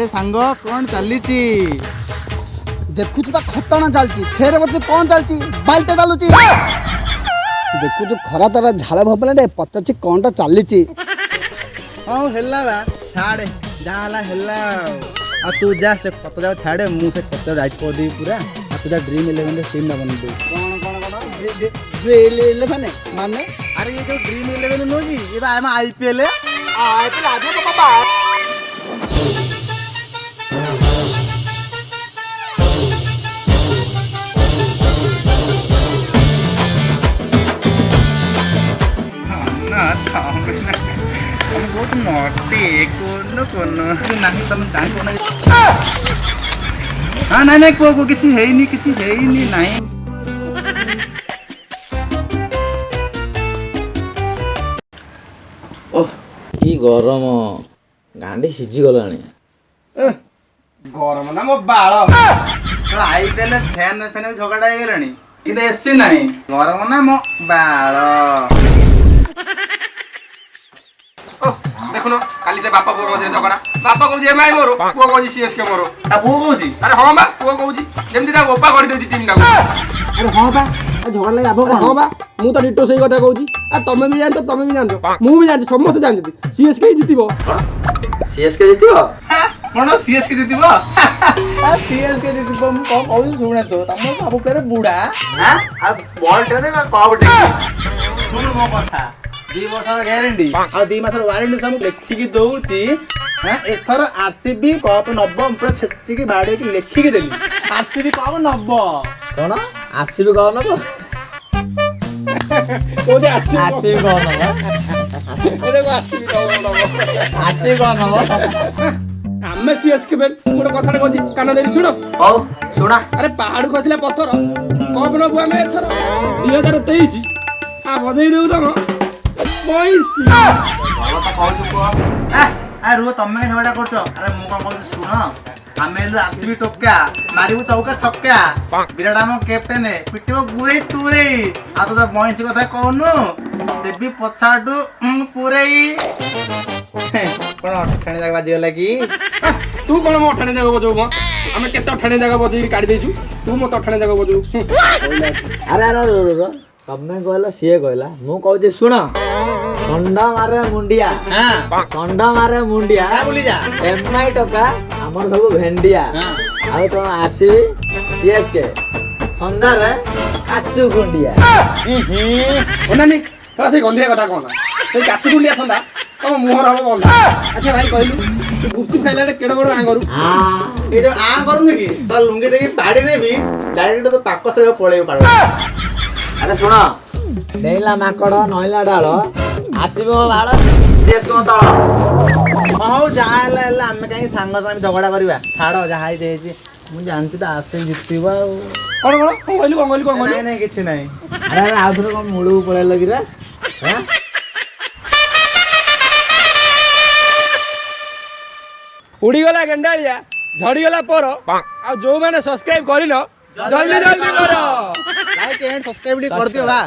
ଆରେ ସାଙ୍ଗ, କ'ଣ ଚାଲିଛି? ଦେଖୁଛୁ ତ, ଖତଣା ଚାଲିଛି। ଫେର ପଚାରୁଛୁ କ'ଣ ଚାଲିଛି? ବାଲ୍ଟେ ଚାଲୁଛି। ଦେଖୁଛୁ, ଖରା ତାରା ଝାଳ ଭବନରେ ପଚାରୁଛି କ'ଣଟା ଚାଲିଛି। ହଉ ହେଲା ବା, ଛାଡ଼େ, ଯାହା ହେଲା ହେଲା। ଆଉ ତୁ ଯା, ସେ ଖତ ଯାକ ଛାଡ଼େ, ମୁଁ ସେ ଖତ ରାଇଟ୍ କରିଦେବି ପୁରା। ଆଉ ତୁ ଯା, ଡ୍ରିମ୍ ଇଲେଭେନରେ ଟିମ୍ ବନେଇଦେବୁ। କ'ଣ କ'ଣ କ'ଣ? ଡ୍ରିଲ୍ ଇଲେଭେନ ମାନେ? ଆରେ, ଇଏ ଯୋଉ ଡ୍ରିମ୍ ଇଲେଭେନ ନୁହଁ କି, ଏ ବା ଆମ ଆଇପିଏଲ୍। ଆଇପିଏଲ୍। ନା, ତମେ ବହୁତ ନଟି। କୋନ କୋନ ନାହିଁ, ତମେ ଜାଣିପାରୁନ। ହଁ, ନାଇଁ ନାଇଁ, କୁହ କୁହ, କିଛି ହେଇନି, କିଛି ହେଇନି, ନାଇଁ। ଓଃ, କି ଗରମ, ଗାଣ୍ଡି ସିଝିଗଲାଣି। ଗରମ ନା ମୋ ବାଳ। ଆଇପିଏଲ୍ ଫ୍ୟାନ୍ ଫ୍ୟାନ୍ ଝଗଡ଼ା ହେଇଗଲାଣି, କିନ୍ତୁ ଏସି ନାହିଁ। ଗରମ ନା ମୋ ବାଳ। ଦେଖୁନ, କାଲି ସେ ବାପା ପୁଅ ମଝିରେ ଝଗଡ଼ା। ବାପା କହୁଛି ଏମ୍ଆଇ ମୋର, ପୁଅ କହୁଛି ସିଏସ୍କେ ମୋର। ତା ପୁଅ କହୁଛି? ଆରେ ହଁ ବା, ପୁଅ କହୁଛି ଯେମିତି ତା ବୋପା କରିଦେଉଛି ଟିମ୍ ଟାକୁ। ଆରେ ହଁ ବା, ଝଗଡ଼ା ଲାଗି ଲାଭ କଣ? ହଁ ବା, ମୁଁ ତ ଡିଟୋ ସେଇ କଥା କହୁଛି। ଆଉ ତମେ ବି ଜାଣିଛ, ତମେ ବି ଜାଣିଛ, ମୁଁ ବି ଜାଣିଛି, ସମସ୍ତେ ଜାଣିଛନ୍ତି, ସିଏସ୍କେ ହିଁ ଜିତିବ। ସିଏସ୍କେ ଜିତିବ? କଣ, ସିଏସ୍କେ ଜିତିବ? ସିଏସ୍କେ ଜିତିବ। ମୁଁ କଣ କହୁଛି ଶୁଣେ ତୁ, ତମ ସବୁ ପ୍ଲେୟର ବୁଢା, ଆଉ ବଲ୍ ଟେ କପ୍ ଟେକି। ଶୁଣୁ ମୋ କଥା, 2 ବର୍ଷର ଗ୍ୟାରେଣ୍ଟି ଆଉ 2 ମାସର ୱାରେଣ୍ଟି ସବୁ ଲେଖିକି ଦଉଛି। ଏଥର ଆରସିବି କପ୍ ନବ। ପୁରା ଛେଚିକି ବାଡେଇକି ଲେଖିକି ଦେଲି, ଆରସିବି କପ୍ ନବ। କଣ, ଆରସିବି କପ୍ ନବ? କହୁଛି ଆରସିବି। ଆରସିବି କପ୍ ନବ? ଆରସିବି କପ୍ ନବ। ଆରସିବି କପ୍ ନବ। ଆମେ ସିଏସ୍କେ ଫ୍ୟାନ୍, ଗୋଟେ କଥାଟା କହୁଛି, କାନ ଦେଇ ଶୁଣ। ହଉ, ଶୁଣା। ଆରେ, ପାହାଡ ଖସିଲା ପଥର, କପ୍ ନବୁ ଆମେ ଏଥର 2023। ଆ ବଜେଇ ଦେବୁ ତମ ବଇଁଶୀ। ଭଲ ତ କହୁଛୁ, କୁହ। ଆ ରୁହ, ତମେ କାଇଁ ଝଗଡ଼ା କରୁଛ? ଆରେ, ମୁଁ କଣ କହୁଛି ଶୁଣ। ଆମେ ହେଲୁ ଆରସିବି ଟୋକା, ମାରିବୁ ଚୌକା ଛକା। ବିରାଟ ଆମ କ୍ୟାପ୍ଟେନ, ପିଟିବ ଗୁରେଇ ତୁରେଇ। ଆଉ ତୋ ବଇଁଶୀ କଥା କହୁନୁ, ଦେବି ପଛାଡୁ ପୁରେଇ। କଣ, ଅଠାଣି ଯାକ ବାଜିଗଲା କି? ତୁ କଣ ମୋ ଅଠାଣି ଜାଗା ବଜେଇବୁ ମ? ଆମେ କେତେ ଅଠାଣି ଜାଗା ବଜେଇକି କାଢି ଦେଇଛୁ, ତୁ ମତେ ଅଠାଣି ଜାଗା ବଜେଇବୁ। ଆରେ ଆରେ, ରୁହ, ରୁହ। ତମେ କହିଲ, ସିଏ କହିଲା, ମୁଁ କହୁଛି ଶୁଣ। ଷଣ୍ଢ ମାରେ ମୁଣ୍ଡିଆ, ଷଣ୍ଢ ମାରେ ମୁଣ୍ଡିଆ, ବୁଲି ଯା। ଏମ୍ଆଇ ଟୋକା ଆମର ସବୁ ଭେଣ୍ଡିଆ। ଆଉ ତମ ଆରସିବି ସିଏସ୍କେ ସନ୍ଧ୍ୟାରେ କାଚୁ ଗୁଣ୍ଡିଆ। ଅନାନି, ଶଳା ସେଇ ଗନ୍ଧିଆ କଥା କହନା। ସେଇ କାଚୁ ଗୁଣ୍ଡିଆ ସନ୍ଧା ତମ ମୁହଁର ହବ ବନ୍ଧା। ଆଚ୍ଛା ଭାଇ, କହିଲୁ, ତୁ ଗୁପଚୁପ ଖାଇଲା ବେଳେ କେଡେ ବଡ ଆଙ୍ଗରୁ? ଏ ଯୋଉ ଆଁ କରୁନି କି, ତ ଲୁଙ୍ଗି ଟେକି ବାଡ଼ି ଦେବି, ଡାଇରେକ୍ଟ ତ ପାକ ପଳେଇବ ପାଳ। ଆରେ ଶୁଣ, ଡେଇଁଲା ମାଙ୍କଡ ନଇଲା ଡାଳ, ଆସିବ ମୋ ବାଳ, ସିଏସ୍କେ ମୋ ତଳ। ହଉ, ଯାହା ହେଲା ହେଲା, ଆମେ କାହିଁକି ସାଙ୍ଗ ସାଙ୍ଗ ଝଗଡ଼ା କରିବା? ଛାଡ଼, ଯାହା ହେଇଛି ହେଇଛି। ମୁଁ ଜାଣିଛି ତ ଆସେ ଜିତିବ ଆଉ। କଣ କଣ କଣ କହିଲୁ? କଣ କହିଲୁ? କଣ କହିଲୁ? ନାଇଁ ନାଇଁ, କିଛି ନାହିଁ। ଆରେ ଆରେ, ଆଉ ଥରେ କଣ ମୂଳକୁ ପଳେଇଲ କିରେ? ଆଁ? ଉଡ଼ିଗଲା ଗେଣ୍ଡାଳିଆ, ଝଡ଼ିଗଲା ପର। ଆଉ ଯୋଉମାନେ ସବସ୍କ୍ରାଇବ କରିନ, ଜଲ୍ଦି ଜଲ୍ଦି କର। ଲାଇକ୍ ଏଣ୍ଡ ସବସ୍କ୍ରାଇବ ଟିକେ କରିଦିଅ ବା।